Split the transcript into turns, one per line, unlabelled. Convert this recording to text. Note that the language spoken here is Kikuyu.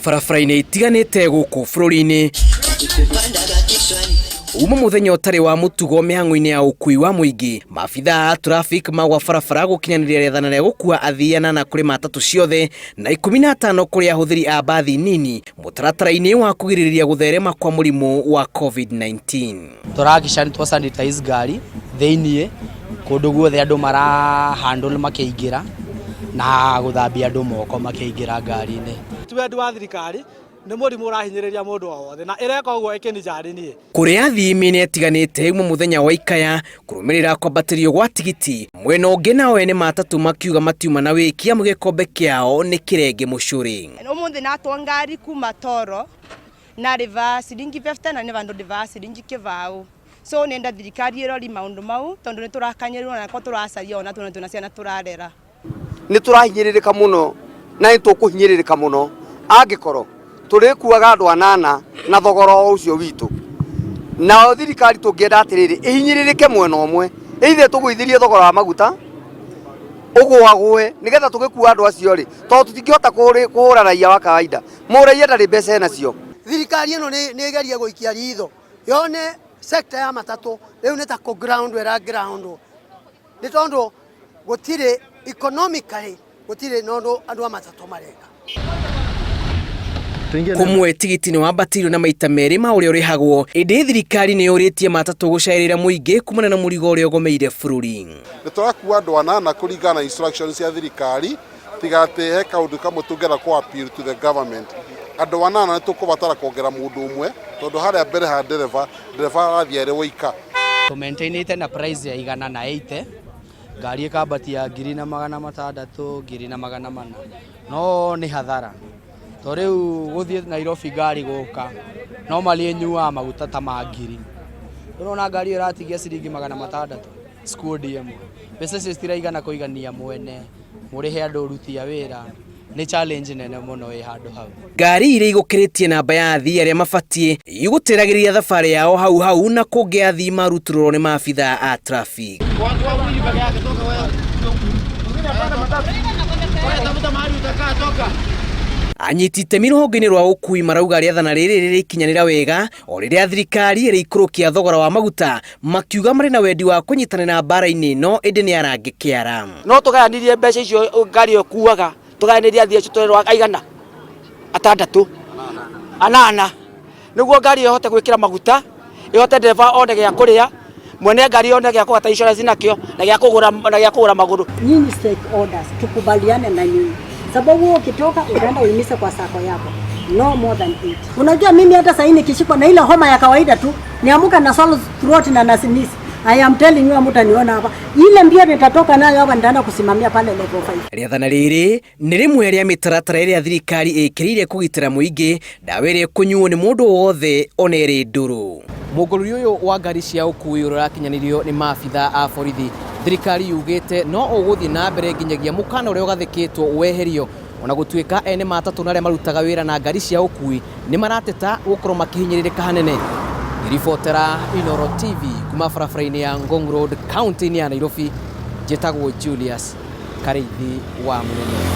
Barabara-inĩ itiganĩte gũkũ bũrũri-inĩ. Uma muthenya ũtarĩ wa mũtugo mĩhang'o-inĩ ya ũkui wa mũingĩ, maabithaa a traffic magwa barabara gũkinyanĩria rĩathana rĩa gũkua athii anana kũrĩ matatũ ciothe na 15 kũrĩ ahũthĩri a mbathi nini mũtaratara-inĩ wa kũgirĩrĩria gũtherema kwa mũrimũ wa COVID-19.
Tũrahakikisha nĩ twa sanitize ngari thĩiniĩ kũndũ guothe andũ mara handle makĩingĩra na gũthambia andũ moko makĩingĩra ngari-inĩ.
Ti wendi wa thirikari, nĩ mũrimũ ũrahinyĩrĩria mũndũ o wothe na ĩreka ũguo ĩkĩnijari niĩ.
Kũrĩ athii mĩena ĩtiganĩte uma mũthenya wa ikaya kũrũmĩrĩra kwambatĩrio gwa tigiti, mwena ũngĩ nao ene matatũ makiuga matiuma na wĩki amu gĩkombe kĩao nĩ kĩrenge mũcũrĩ.
Umuthi natwa ngari kuma toro nariva ciringi 50 na nĩ vandu ndivaa ciringi kĩbao, so nenda thirikari ĩrori maũndũ mau tondu nĩ tũrakanyĩrwo na ko tũracaria ona tuna twĩna ciana tũrarera.
Nĩ tũrahinyĩrĩrĩka mũno na nĩ tũkũhinyĩrĩrĩka mũno angĩkorwo tũrĩkuaga andũ anana na thogora o ũcio witũ. Nao thirikari tũngĩenda atĩrĩrĩ, ĩhinyĩrĩrĩke mwena ũmwe, ĩithe tũgũithĩrie thogora wa maguta ũgũagũe nĩgetha tũgĩkua andũ acio rĩ, tondũ tũtingĩhota kũhũra raia wa kawaida. Mũraia ndarĩ mbeca enacio.
Thirikari ĩno nĩ ĩgerie gũikia ritho yone sector ya matatũ rĩu nĩ ta kũ ground ĩra ground, nĩ tondũ gũtirĩ economically, gũtirĩ na ũndũ andũ a matatũ mareka.
Kũmwe tigiti nĩ wambatĩirio na maita merĩ ma ũrĩa ũrĩhagwo, ĩndĩ thirikari nĩ yũrĩtie matatũ gũcaĩrĩra mũingĩ kumana na mũrigo ũrĩa ũgomeire bũrũri.
Nĩ tũrakua andũ anana kũringana na instructions cia thirikari, tiga atĩ he kaũndũ kamwe tũngĩenda kũ appeal to the government. Andũ anana nĩ tũkũbatara kuongerera mũndũ ũmwe, tondũ harĩa mbere ha ndereba, ndereba arathiĩ arĩ woika.
Tũmaintainĩte na price ya 180, ngari ĩkambatia 1600, 1400, no nĩ hathara to rĩu gũthiĩ Nairobi ngari gũka normally ĩnyuaga maguta ta ma 1000. Ũrona ngari ĩyo ĩratigia ciringi 600 squad ĩmwe, mbeca icio citiraigana kũigania mwene mũrĩhe andũ ũruti a wĩra. Nĩ challenge nene mũno ĩ handũ hau.
Ngari iria igũkĩrĩtie namba ya athii arĩa mabatiĩ igũtĩragĩrĩria thabarĩ yao hau hau, na kũngĩ athii marutũrũrwo nĩ maabithaa a traffic. Anyiti itemi rũhonge-inĩ rwa ũkui marauga rĩathana rĩrĩ rĩrĩkinyanĩra wega o rĩrĩa thirikari ĩrĩikũrũkia thogora wa maguta, makiuga marĩ na wendi wa kũnyitanĩra mbara-inĩ ĩno ĩndĩ nĩ arangĩ kĩara.
No tũgayanirie mbeca icio ngari ĩyo ĩkuaga, tũgayanĩrie athii acio twerwo aigana atandatũ anana, nĩguo ngari ĩyo ĩhote gwĩkĩra maguta, ĩhote ndereba one gĩa kũrĩa, mwene ngari one gĩa kũgata insurance nakĩo na gĩa kũgũra na gĩa kũgũra magũrũ.
Nyinyi stakeholders tukubaliane na nyinyi, sababu wewe ukitoka utaenda uimise kwa sacco yako no more than 8. Unajua mimi hata sahii nikishikwa na ile homa ya kawaida tu niamuka na sore throat na sneeze, I am telling you, hamtaniona hapa. Ile mbio nitatoka nayo hapa, nitaenda kusimamia pale level 5.
Rĩathana rĩrĩ nĩ rĩmwe rĩa mĩtaratara ĩrĩa thirikari ĩkĩrĩire kũgitĩra mũingĩ, ndawa ĩrĩa ĩkũnyuo nĩ mũndũ wothe ona ĩrĩ ndũrũ. Mũngũrũri ũyũ wa ngari cia ũkui ũrĩa ũrakinyanĩrio nĩ maabitha a borithi, thirikari yugĩte no ũgũthiĩ na mbere nginyagia mũkana ũrĩa ũgathĩkĩtwo weherio, ona gũtuĩka ene matatũ na arĩa marutaga wĩra na ngari cia ũkui nĩ marateta gũkorwo makĩhinyĩrĩrĩka hanene. Ngĩribotera Inooro TV kuma barabara-inĩ ya Ngong Road, kaunti-inĩ ya Nairobi, njĩtagwo Julius Karĩithi wa Mũnene.